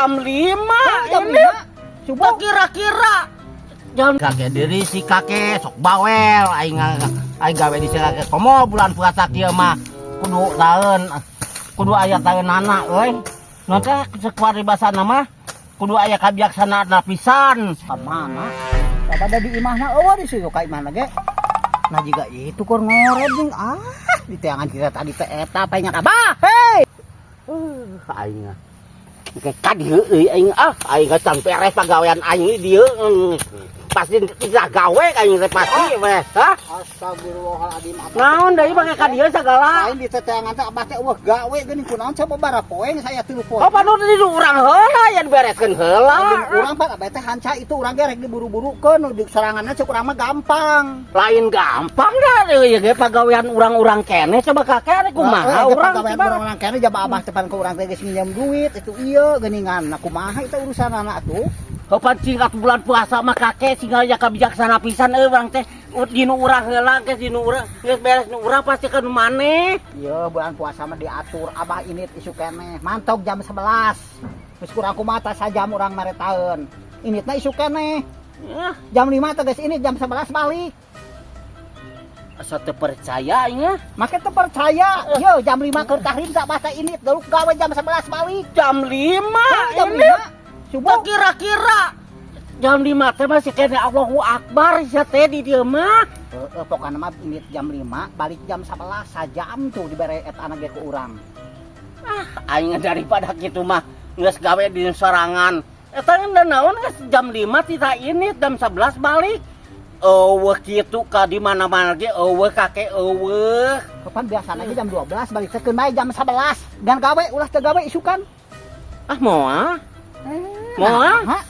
Jam 5. Jam ini. 5 subuh. Kira-kira jam kakek diri si kakek sok bawel, aing aing gawe di si kakek komo bulan puasa kieu mah kudu taeun, kudu aya taeunana euy. Nu teh cek paribasana mah kudu aya kabijaksanaan pisan. Ka mana? Abah da di imahna euweuh, di situ ka imahna ge. Nah, jiga itu kur ngored jeung ah di teangan kita tadi teh eta paingan Abah. Hei. Aing ke ka dieu euy, aing ah aing can beres pagawean aing di dieu. Pasti tidak gawe aing teh pasti we, hah? Astagfirullahaladzim, Abah. Naon deui make ka dieu sagala? Lain di teteangan teh Abah teh euweuh gawe geuning, kunaon coba bara poe saya 3 poe. Oh, panu di urang heula ya dibereskeun heula. Lain urang, Pak, Abah teh hanca itu urang ge rek diburu-burukeun di soranganna, cek urang mah gampang. Lain gampang dah ya ge pagawean urang-urang keneh, coba kakek rek kumaha urang pagawean coba. Urang keneh jaba Abah teh pan ke urang teh geus minjem duit itu ieu geuningan. Nah, kumaha itu urusan anak tuh? Kapan cing atuh bulan puasa mah kakek sing aya kabijaksana pisan euy, urang teh dinu urang heula geus dinu urang geus beres nu urang pasti ka nu maneh. Iya, bulan puasa mah diatur Abah ini isuk keneh. Mantok jam 11. Geus kurang kumaha sajam urang maretaeun. Ini teh isuk keneh. Ya, Jam 5 teh geus ini, jam 11 balik. Asa teu percaya aing ah. Make teu percaya. Yo, jam 5 keur tahrim tak bahasa ini deluk gawe jam 11 balik. Jam 5 Jam ini. 5 subuh. Kira-kira jam 5 teh masih keneh Allahu Akbar sia teh di dieu mah. Heeh, pokokna mah ini jam 5 balik jam 11, sajam tuh dibere eta anak ge ku urang. Aing daripada kitu mah geus gawe di sorangan. Eta da naon geus jam 5 tita ini jam 11 balik. Euweuh kitu ka di mana-mana ge euweuh, kakek, euweuh. Kapan biasana ge jam 12 balik teh, keun bae jam 11. Dan gawe ulah teu gawe isukan. Ah, moal. Eh, Moal? nah,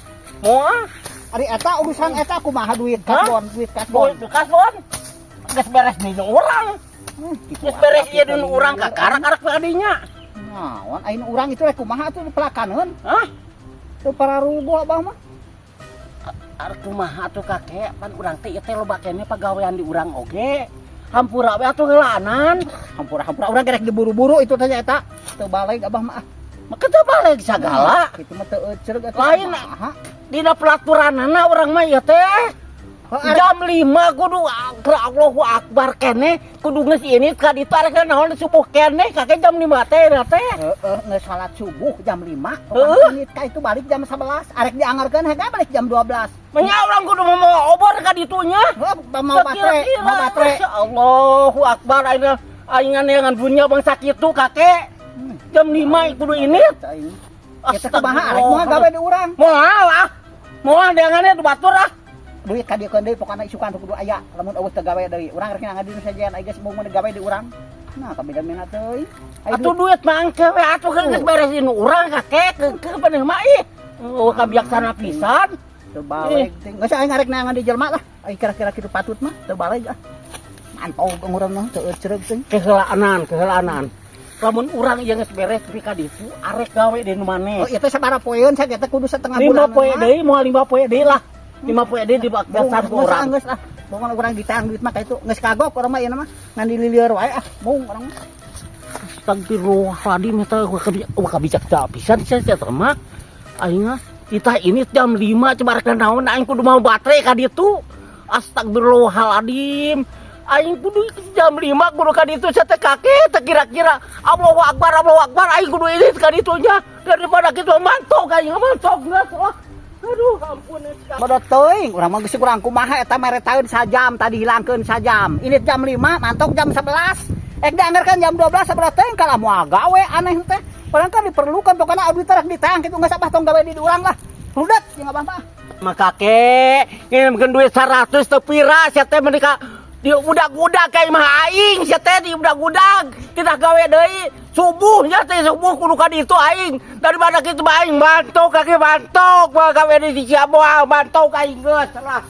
Moal. Ari eta urusan eta kumaha duit Hah? Kasbon, duit kasbon. Bon, kasbon. Geus beres di urang. Gitu Geus beres atuh ieu di urang kakarak-karak kadinya. Naon aing urang itu rek kumaha atuh pelakaneun? Hah? Teu pararuguh Abah mah. Arek kumaha atuh kakek, pan urang teh ieu teh loba keneh pagawean di urang oge. Hampura we atuh heulaanan. Hampura-hampura urang gerek diburu-buru itu teh eta. Teu balik Abah mah. Ah. Maka teu balik sagala. Kitu mah teu euceureuh atuh. Lain. Kumaha? Dina pelaturanana urang mah ieu teh. Heuh, arek Jam 5 kudu keur Allahu Akbar keneh kudu geus ini ka ditu, arek naon subuh keneh kakek jam 5 teh na teh. Heeh, geus salat subuh jam 5. Heeh. Ini ka itu balik jam 11. Arek dianggarkeun hege balik jam 12. Menya urang kudu mau obor ka ditunya. Heuh, mau baterai, mau baterai. Allahu Akbar, aing aing neangan dunya bangsa kitu kakek. Jam 5 kudu ini. Aing. Kita kumaha arek moal gawe di urang? Moal ah. Moal deangannya tuh batur ah. Duit ka dieu deui, pokona isukan kudu aya. Lamun euweuh teu gawe deui. Urang rek ngan di sajian ai geus mau gawe di urang. Nah, kabida mina teuing. Ai Atuh duit mah engke we atuh geus beresin urang kakek ke paneh mah ih. Oh, kabijaksana pisan. Teu balik. Geus aing arek neangan di jelema lah. Ai kira-kira kitu patut mah teu balik ah. Mantau urang mah teu euceureuh teuing. Keheulaanan, keheulaanan. Lamun urang ieu geus beres tapi ka ditu arek gawe di nu maneh. Oh, ieu teh sabaraha poeun saya teh kudu setengah 5 bulan. Poe deui, moal 5 poe deui lah. 5 poe deui di dasar ku urang. Geus ah. Pokona urang ditahan duit mah ka itu geus kagok urang mah ieu mah ngan dililieur wae ah. Mung urang mah. Astagfirullahaladzim, eta wah kabijaksana pisan sia sia teh mah. Aing ah, kita ini jam 5 coba rek naon aing kudu mau baterai ka ditu. Astagfirullahaladzim. Aing kudu jam 5 kudu ka ditu sia teh kakek teh kira-kira Allahu Akbar, Allahu Akbar aing kudu ini ka ditunya daripada kitu mantok aing mantok geus lah. Aduh, ampun. Bodoh teuing, urang mah geus kurang kumaha eta mere taeun sajam tadi hilangkeun sajam. Ini jam 5, mantok jam 11. Ek dianggarkan jam 12 sabaraha teuing kalah moal gawe, aneh teh. Padahal kan diperlukan, pokoknya abdi teh rek ditahan kitu geus Abah tong gawe di urang lah. Rudet jeung Abah mah. Mah kakek, ngirimkeun duit 100 teu pira sia teh menika di udag-udag kayak mah aing sia teh di udag-udag tidak gawe deui subuhnya teh, subuh kudu ka ditu aing. Daripada kitu mah aing bantok kaki bantok mah gawe di sia moal bantok aing geus lah.